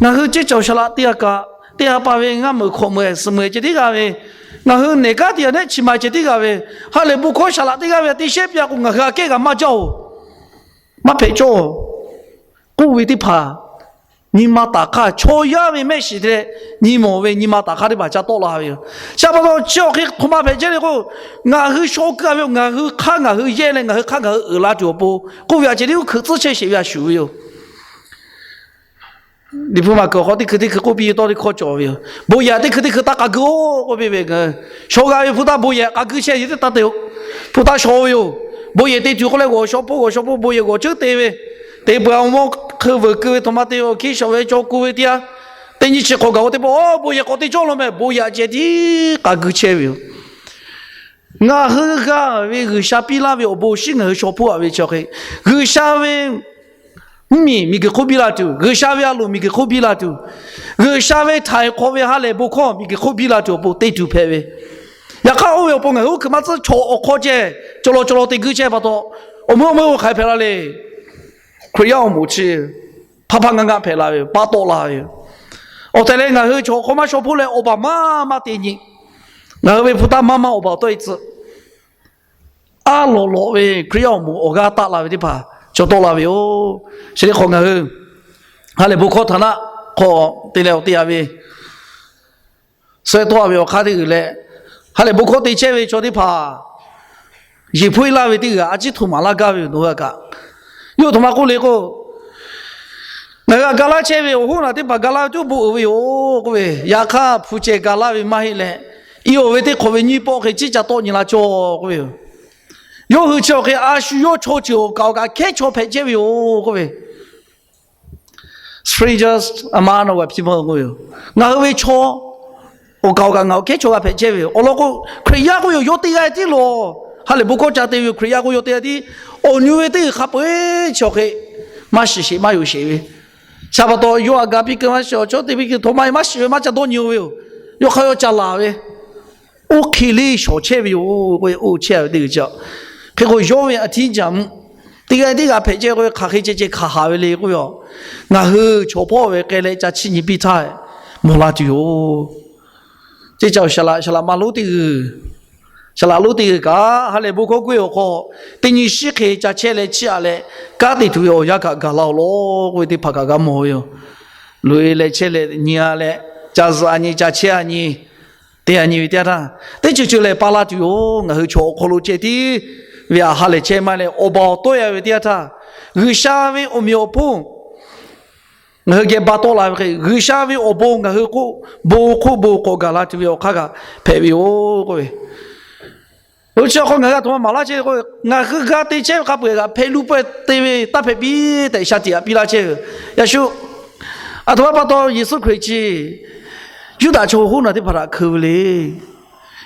ngaˬ hui ceˇ caˬ-oˬ, saˍ laꞈ teˇ g'aˇ kaꞈ teˇ ha pa ve ngaˇ meuꞈ hkawꞈ meuꞈ suhˍ meuꞈ ceh tiˉ g'a ve, ngaˬ hui nehˬ kanˉ teˇ yanˇ nehˉ chi ma ceh tiˉ g'a ve, ha lehˬ bon hkawˇ saˍ laꞈ teˇ g'aˇ ve te shehˉ piˇ a k'o, ngaˬ hui aꞈ kehˉ g'a maˇ jaˇ-oˬ, maˇ hpehꞈ cawˇ k'oˆ ve teˇ hpaˍ, nyi ma taˍ hk'aˇ, chaw yaˇ ve mehˆ shiˍ te leh nyi mawˬ ve nyi ma taˍ hk'aˇ teˇ hpaˍ ca tawˆ la ve yoˬ. Chi pa taw chi awˬ hk'e hk'oˆ ma hpehꞈ chehˇ le k'o, ngaˬ hui shaw keu a ve yoˬ. Ngaˬ hui hk'aˇ ngaˬ hui yehˇ leh ngaˬ hui hk'aˇ ngaˬ hui uiˍ la tuˬ awˬ pon k'oˆ ve, a ceh tiˉ uˉ hkuiꞈ tcuhˉ chehˇ sheˍ ve a shuˍ ve yoˬ. Liꞈ hpu maˬ kuiˬ awˬ hk'aw teˇ hkui teˇ hkui k'oˆ piˇ ve tawˇ teˇ hkawˇ cawˬ ve yoˬ. Bon yehˬ teˇ hkui teˇ hkui taˇ k'a gu-oˬ k'oˆ piˇ ve, ngaˬ shaw g'a ve hpu taˇ bon yehˬ k'a gu chehˇ ve teˇ taˇ te-o. Hpu taˇ shaw ve yoˬ. Bon yehˬ te tuˬ k'oˆ leh g'awˬ shaw hpoˆ g'awˬ shaw hpoˆ bon yehˬ g'awˬ ceuˉ te ve, te peuˬ-a awˬ mawˇ hk'e veuˬ keu ve htoꞈ ma te awˬ hkiˇ shawˍ ve caw ku ve teˇ yanˇ, teˇ nyi chi hk'awꞈ gaˬ-o teˇ pawˆ, bon yehˬ k'awꞈ te cawˇ law meh, bon yehˬ a ceh tiˉ k'a gu chehˇ ve yoˬ. Ngaˬ hui g'a ve G'uiˬsha piˇ laˇ ve awˬ bon shinˉ ngaˬ hui shaw hpoˆ a ve chi awˬ hk'e, G'uiˬsha ve mvuhˇmiˬ miˬguiˬ hk'oˆ biˇ la tuˬ, G'uiˬsha ve a loˍ miˬguiˬ hk'oˆ biˇ la tuˬ, G'uiˬsha ve htaiˍ hk'awꞈ ve ha lehˬ bon hkawˇ miˬguiˬ hk'oˆ biˇ la tuˬ awˬ pon te tuˬ hpehꞈ ve. Yaꞈ hk'aˇ oˇ ve awˬ pon ngaˬ hui oˇ hkui maˇ tcuhˉ, chaw awˬ hk'aw ceh cawˬ lawˬ cawˬ lawˬ te guˇ chehˇ pa taw, awˬ meuˇ awˬ meuˇ hk'aˬ hk'e hpehꞈ la le. Hkriꞈ yaˇ awˬ moˍ chi hpaˇ hpaˇ ngaˇ ngaˇ hpehꞈ la ve yoˬ. Paˉ tawˆ la ve yoˬ. Awˬ tehˬ leh ngaˬ hui chaw awˬ hk'aw maˇ shaw hpoˆ leh awˬ baˬ maˇ maˇ te nyi. Ngaˬ hui ve hpu taˇ maˇ maˇ awˬ baˬ tawˆ e tcuh, aˉ lawꞈ lawꞈ ve Hkriꞈ yaˇ awˬ moˍ awˬ g'aˇ taˆ la ve teˇ hpaˍ cawˬ tawˆ la ve yoˬ. Chi teˇ hk'awꞈ ngaˬ hui ha lehˬ bon hkawˇ htaꞈ naˆ hk'aw te leh awˬ te a ve suh tawˆ a ve awˬ hk'aˇ teˇ g'uiˬ leh, ha lehˬ bon hkawˇ te chehˇ ve chaw teˇ hpaˍ yeˬ hpuiˇ laˇ ve teˇ g'uiˬ a ciˉ htoꞈ maˍ laˇ gaˇ ve yoˬ. Nawˬ hui a kaꞈ, yawˇ htoꞈ ma k'oˆ le k'o, ngaˬ hui a ga laˇ chehˇ ve awˬ hoˉ naˬ teˇ hpaˍ ga laˇ ve tuˉ bon uiˍ ve yoˬ k'oˆ ve. Yaꞈ hk'aˇ hpu ceh ga laˇ ve maˇ heˆ leh, i awˬ ve teˇ hk'awꞈ ve nyiˇ pawˆ hk'e ciˉ ca tawˆ nyi la cawˇ k'oˆ ve yoˬ. Yawˇ hui chi awˬ hk'e a shu yawˇ chaw ceuˬ awˬ kaˍ awˬ kaꞈ hkehˉ chaw hpehꞈ chehˇ ve yoˬ k'oˆ ve. Strangers among our people k'oˆ ve yoˬ. Ngaˬ hui ve chaw awˬ kaˍ awˬ kaꞈ ngaˬ awˬ hkehˉ chaw g'a hpehꞈ chehˇ ve yoˬ. Awˬ lawn k'o, Hkriꞈ yaˇ k'oˆ ve yoˬ, yawˇ teˇ g'aˇ tiˉ lawˬ. Ha lehˬ bon hkawˇ ca te ve yoˬ. Hkriꞈ yaˇ k'o yawˇ teˇ g'aˇ tiˉ, awˬ nyi ve teˇ g'uiˬ hk'a peu-eˬ chi awˬ hk'e maˇ shiˍ sheˍ maˇ yonˍ sheˍ ve. Chi pa taw yawˇ a ga piˇ keu maˇ shiˍ, awˬ chawˇ te piˇ keu htoꞈ ma e maˇ shiˍ ve maˇ ca dawˇ nyi-o ve yoˬ. Yawˇ hk'aˇ yawˇ ca laˬ ve, oˇ hk'e le shawˍ chehˇ ve yoˬ k'oˆ ve, oˇ chehˇ ve teˇ g'uiˬ chi. Hk'e k'o yawˇ ve a htiˇ jaˍ mvuhˇ teˇ g'aˇ teˇ g'aˇ hpehꞈ chehˇ k'oˆ ve, hk'aˬ hk'e ceh ceh hk'aˬ haˍ ve le k'oˆ ve yoˬ. Ngaˬ hui chaw hpawˇ ve k'ai leh ca chiˇ nyi piˇ htaˇ mawˬ la tuˬ yoˬ. Ceˇ ca awˬ shaˍ laꞈ, shaˍ laꞈ ma lonˉ teˇ g'uiˬ, shaˍ laꞈ lonˉ teˇ g'uiˬ kaꞈ ha lehˬ bon hkawˇ k'oˆ ve awˬ hk'aw, teˇ nyi shiˉ hk'e ca chehˇ leh chiˇ aꞈ leh, kanˉ te tuˬ ve awˬ yanˇ kaꞈ gaˬ la-oˬ law k'oˆ ve teˇ hpaˍ kaꞈ g'a mawˬ ve yoˬ. Loꞈ-e leh chehˇ leh nyi-a leh, ca zuhꞈ-a nyi, ca chehˇ-a nyi, te-a nyi ve teˇ yanˇ htaˇ, teˇ ceuˬ ceuˬ lehˬ pa la tuˬ yoˬ. Ngaˬ hui chaw awˬ hk'aw lo ceh tiˉ ve aꞈ ha lehˬ chehˇ maˇ leh awˬ baˬ awˬ tawˆ-e ve teˇ yanˇ htaˇ, G'uiˬsha ve awˬ meꞈ awˬ hponˇ ngaˬ hui geh ba tawˆ la ve hk'e, G'uiˬsha ve awˬ bon ngaˬ hui k'oˆ, bon hk'oˆ bon k'awꞈ gaˬ la tuˬ ve awˬ hk'aˇ kaꞈ hpehꞈ ve yoˬ k'oˆ ve. Oˇ chi awˬ hk'aw ngaˬ hui aˬ htoꞈ ma maˍ laˇ chehˇ ve k'o, ngaˬ hui g'a te chehˇ ve hk'a peu-eˬ kaꞈ hpehꞈ lu pawehˇ te ve taˇ hpehꞈ piˇ tehꞈ shaˍ tiꞈ aꞈ piˇ laˇ chehˇ ve. Yaꞈ shu, aˬ htoꞈ ma pa taw Yeˍsuˆ Hkriꞈ chi Yuˇdaꞈ chaw awˬ hoˉ naˬ teˇ hpaˍ htaꞈ hkeu ve le.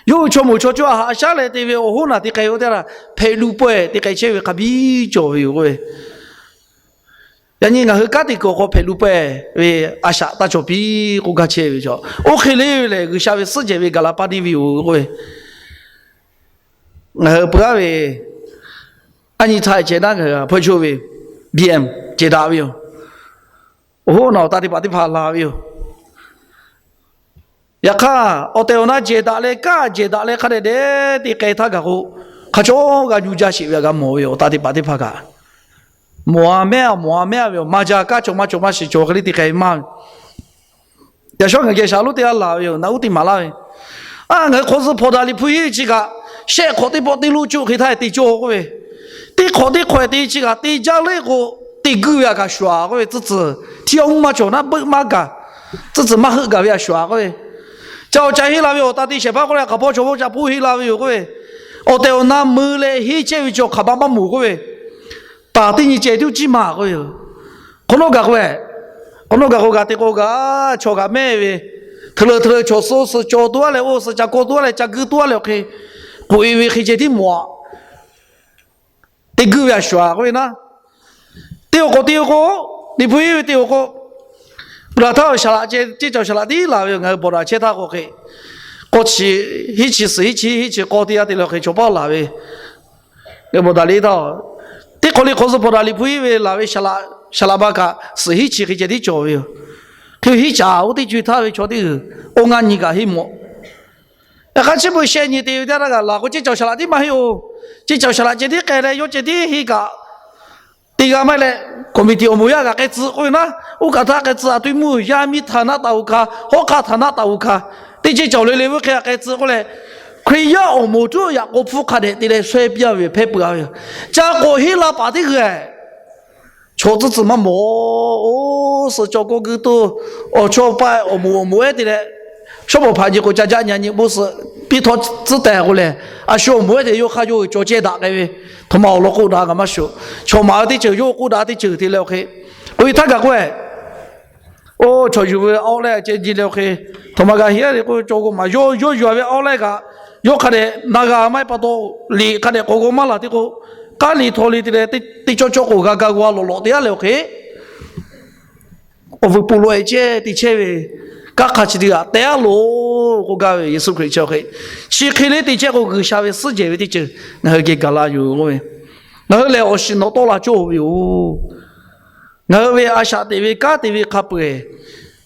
Yawˇ hui chaw moˍ chaw cawˇ a haꞈ shaˉ leh te ve awˬ hoˉ naˬ te k'ai ve teˇ hpaˍ htaꞈ hpehꞈ lu pawehˇ te k'ai chehˇ ve hk'a biˇ cawˬ ve yoˬ k'oˆ ve. Yaꞈ nyi ngaˬ hui kanˉ te kuiˬ awˬ hk'aw hpehꞈ lu pawehˇ ve a shaꞈ taˇ cawˬ piˇ k'oˆ gaˇ chehˇ ve chaw. Oˇ hk'e le lehˬ, G'uiˬsha ve suhˉ jehˬ ve gaˬ la paˇ deˇ ve yoˬ k'oˆ ve. Ngaˬ hui peuˬ-aˉ ve, a nyi htaˇ ceh naˉ ngaˬ hui hpawˇ chaw ve B M cehˬ daꞈ ve yoˬ. Awˬ hoˉ naˬ awˬ ta teˇ hpaˍ teˇ hpaˍ laˬ ve yoˬ. Yaꞈ hk'aˇ, awˬ tehˬ awˬ na jehˬ daꞈ leh, kanˉ jehˬ daꞈ leh hk'a dehꞈ dehꞈ te k'ai htaˇ gaˬ k'o, hk'a cawˇ g'a nyu jaˇ sheˍ ve a g'a mawˬ ve yoˬ. Awˬ ta teˇ hpaˍ teˇ hpaˍ kaꞈ mawˬ-a mehˉ-a, mawˬ-a mehˉ-a ve yoˬ. Maˇ jaˇ, kanˉ cawˬ maˇ cawˬ maˇ shiˍ cawˬ hk'e le te k'ai maˇ ve. Yaꞈ shawˉ ngaˬ geh shaˍ lonˉ teˇ g'aˇ laˬ ve yoˬ. Naꞈ uˉ te maˍ laˇ ve, a, ngaˬ hui hk'aw zuhꞈ hpawnˬ daꞈ Liꞈ hpu henˇ chi kaꞈ, shehˆ hk'awꞈ teˇ pawˆ teˇ lonˉ coˇ hk'e htaˇ te cawˇ k'oˆ ve, teˇ hk'awꞈ teˇ hk'awꞈ te chi kaꞈ te jaˇ le k'o, te guˇ ve a kaꞈ shuˍ-a k'oˆ ve tcuhˉ tcuhˉ, hti awˇ mvuhˇ maˇ cawˬ naˉ beuˆ maˇ gaˬ tcuhˉ tcuhˬ maˇ heuˆ gaˬ ve a shuˍ a k'oˆ ve, ca awˬ ca henˇ la ve awˬ ta te shehˍ hpaˇ k'oˆ leh hk'aˬ hpawˇ chaw hpawˇ ca hpoˆ henˇ la ve yoˬ k'oˆ ve, awˬ tehˬ awˬ na mui leh henˇ chehˇ ve chaw hk'aˬ ma maˇ moˍ k'oˆ ve, taˍ teˇ nyi ceh tiˉ ciˇ maˬ k'oˆ ve yoˬ. Hk'awꞈ nawˉ gaˬ k'o, hk'awꞈ nawˉ gaˬ k'o g'a te k'o g'a, chaw g'aꞈ mehˇ ve, hk'e le hk'e le chaw suh suh caw tuˬ a leh, oˇ suh ca kawˇ tuˬ a leh, ca guiˇ tuˬ a leh awˬ hk'e, k'oꞈ e ve hk'e ceh tiˉ mawˬ a. Teˇ guiˇ ve a shuˍ a k'oˆ ve naˉ, teˇ awˬ k'o teˇ awˬ k'o, Liꞈ hpu henˇ ve teˇ awˬ k'o, peuˬ laˬ htaˇ shaˍ laꞈ ceh, ceˇ caoˬ shaˍ laꞈ tiˉ laˬ ve yoˬ. Ngaˬ hui bawˬ daꞈ chehˇ htaˇ k'o hk'e, k'awˇ chi, hiˉ chi suhˍ hiˉ chi hiˉ chi k'awˇ teˇ g'aˇ te leh hk'e chaw paˇ laˬ ve, ngaˬ hui bawˬ daꞈ le htaˇ, teˇ hk'awꞈ le hk'awꞈ suh bawˬ daꞈ Liꞈ hpu henˇ ve laˬ ve shaˍ laꞈ, shaˍ laꞈ ba kaꞈ suhˍ hiˉ chi hk'e ceh tiˉ cawˬ ve yoˬ. Hk'e hiˉ caˍ oˇ teˇ co e htaˇ ve chaw teˇ g'uiˬ, oˇ ngaˇ nyi kaꞈ henˇ mawˬ. Yaꞈ hk'aˇ chi beuꞈ sheh nyi te ve teˇ g'aˇ g'aꞈ laˬ k'o, ceˇ caoˬ shaˍ laꞈ tiˉ maˇ henˇ oˬ. Ceˇ caoˬ shaˍ laꞈ ceh tiˉ k'ai leh yawˇ ceh tiˉ henˇ kaꞈ, teˇ g'aˇ maˇ heˆ leh, committee awˬ moˍ yaˇ g'aꞈ k'ai tcuh k'oˆ ve naˉ, oˇ kaꞈ htaˇ k'ai tcuh a tuˇ mvuhˇ yaˇ miˇ htaꞈ naˆ taˍ oˬ hkanˍ, hawˉ hk'aˇ htaꞈ naˆ taˍ oˬ hkanˍ, teˇ ceˇ caoˬ le le vuiˇ hk'e g'aꞈ k'ai tcuh k'oˆ leh, Hkriꞈ yaˇ awˬ moˍ tuˉ yaꞈ k'o hpfuhˇ hk'a dehꞈ te leh shawehˇ piˇ a ve hpehˇ peuˬ a ve yoˬ. Ca k'awꞈ henˇ la paˍ teˇ g'uiˬ, chaw tcuhˉ tcuhˬ maˇ mawˬ. Oˇ suh caw kawˇ guiˇ toˇ, awˬ chawˇ paˆ awˬ moˍ awˬ moˍ ehˉ te leh, shawˉ pawˍ hpaꞈ nyi k'o ca jaˆ nyi nyi bon suh piˇ htawˇ tcuhˉ teh k'o lehˬ, a shu awˬ moˍ ehˉ te yawˇ hk'aˇ yawˇ g'uiˬ caw cehˇ daꞈ k'ai ve, htaꞈ ma awˬ lawn k'oˆ daꞈ kaꞈ maˇ shuˍ. Chaw maˍ ve teˇ ceuˬ yawˇ k'oˆ daꞈ teˇ ceuˬ te leh awˬ hk'e, k'oꞈ e htaˇ gaˬ k'oˆ e, oˇ chaw yuˬ ve awˉ leh ceh nyi leh awˬ hk'e, htaꞈ ma g'a heˆ a le k'o, caw k'o maˬ yawˇ yawˇ yuˬ a ve awˉ leh kaꞈ, yawˇ hk'a dehꞈ na g'a maˇ heˆ pa taw, liꞈ hk'a dehꞈ k'awꞈ g'aw maˇ laˬ te k'o, k'aˉ liꞈ htaw liꞈ te leh teˇ cawˇ cawˇ k'o g'a ga g'a lawꞈ lawꞈ te a leh awˬ hk'e, awˬ vuiˬ poˬ loꞈ e ceh te chehˇ ve, kanˉ hk'a chi teˇ g'aˇ teh a loˬ k'oˆ gaˇ ve Yeˍsuˆ Hkriꞈ chi awˬ hk'e, chi hk'e le te chehˇ k'o G'uiˬsha ve suhˉ jehˬ ve teˇ ceuˬ ngaˬ hui geh gaˬ la yoˬ k'oˆ ve, ngaˬ hui lehˬ awˬ shiˍ nawꞈ tawˆ la cawˇ ve yoˬ. Ngaˬ hui ve a shaꞈ teꞈ ve kanˉ te ve hk'a peu-eˬ,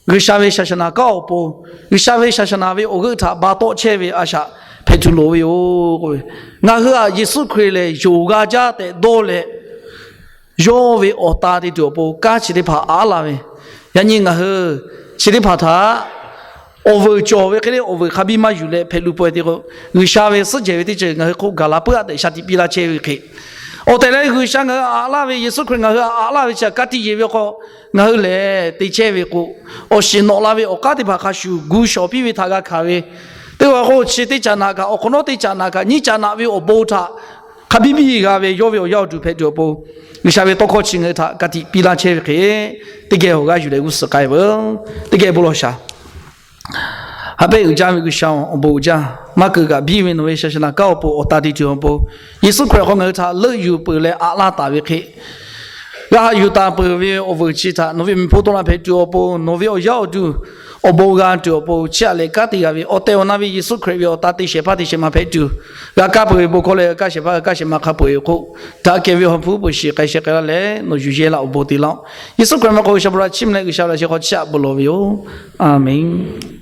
G'uiˬsha ve shaˍ shaˍ naˍ kanˉ awˬ pon, G'uiˬsha ve shaˍ shaˍ naˍ ve awˬ g'euˆ htaꞈ ba tawˆ chehˇ ve a shaꞈ hpehꞈ tuˬ loˍ ve yoˬ k'oˆ ve, ngaˬ hui aꞈ Yeˍsuˆ Hkriꞈ lehˬ yonˍ g'a jaˇ tehꞈ dawˇ leh, yawˇ ve awˬ ta te tuˬ awˬ pon kanˉ chi teˇ hpaˍ aꞈ la ve, yaꞈ nyi ngaˬ hui chi teˇ hpaˍ htaꞈ awˬ vuiˬ cawˬ ve hk'e le awˬ vuiˬ hk'a biˇ maˇ yuˬ leh hpehꞈ lu peuˬ te k'o, G'uiˬsha ve suhˉ jehˬ ve teˇ ceuˬ ngaˬ hui hk'oˆ gaˬ la puiˉ a tehꞈ shaˍ tiꞈ piˇ laˇ chehˇ ve hk'e, awˬ tehˬ leh G'uiˬsha ngaˬ hui aꞈ laˇ ve, Yeˍsuˆ Hkriꞈ ngaˬ hui aꞈ laˇ ve chi htaꞈ ka tiꞈ yeˬ ve k'o, ngaˬ hui lehˬ te chehˇ ve k'o, awˬ shiˍ nawꞈ la ve awˬ k'aˉ teˇ hpaˍ hk'a shuˍ gu shawˍ piˇ ve htaꞈ g'a hkanˍ ve, teˇ g'aˇ k'o chi teˇ caꞈ naꞈ kaꞈ awˬ hk'awꞈ nawˉ teˇ caꞈ naꞈ kaꞈ nyiˇ caꞈ naꞈ ve awˬ bon htaꞈ hk'a biˇ biˇ g'a ve yawˇ ve awˬ yaˇ awˬ duˬ hpehꞈ tuˬ awˬ pon, G'uiˬsha ve tawˇ hkawˇ chi ngaˬ hui htaꞈ ka tiꞈ piˇ laˇ chehˇ ve hk'e, teˇ geh awˬ g'aˇ yuˬ leh g'uˇ suhˍ k'ai veuˬ. Teˇ geh bon lawˬ shaˍ. Haꞈ pehnˇ uiˍ jaˇ ve G'uiˬsha-oˬ, awˬ bon uiˍ jaˇ. Maˇ keu kaꞈ biˇ ve nawˬ ve shaˍ shaˍ naˍ kanˉ awˬ pon awˬ ta te tuˬ awˬ pon, Yeˍsuˆ Hkriꞈ hk'aw ngaˬ hui htaꞈ leuˆ yuˬ peuˬ leh aꞈ laˇ taˍ ve hk'e, g'a haꞈ yuˬ taˍ peuˬ ve awˬ vuiˬ chi htaꞈ nawˬ ve meh hpu tawˆ la hpehꞈ tuˬ awˬ pon, nawˬ ve awˬ yaˇ awˬ duˬ awˬ bon g'a tuˬ awˬ pon, chiˇ aꞈ leh kanˉ te g'a ve awˬ tehˬ awˬ na ve Yeˍsuˆ Hkriꞈ ve awˬ ta te shehˍ hpaˇ te shehˍ ma hpehꞈ tuˬ, g'a kaˇ peuˬ ve bon hkawˇ leh g'a kaˇ shehˍ hpaˇ g'a kaˇ shehˍ ma hk'a peu-eˬ awˬ hk'oˆ, daꞈ kehˬ ve awˬ ha hpu peu shiˍ k'ai sheh k'ai laˇ leh nawˬ yuˬ yehˇ laˇ awˬ bon te laˇ-oˆ. Yeˍsuˆ Hkriꞈ meh k'o G'uiˬsha bon la chiˇ mvuh leh G'uiˬsha laꞈ sheh hk'aw chiˇ aꞈ bon lawˬ ve yoˬ. A menˬ.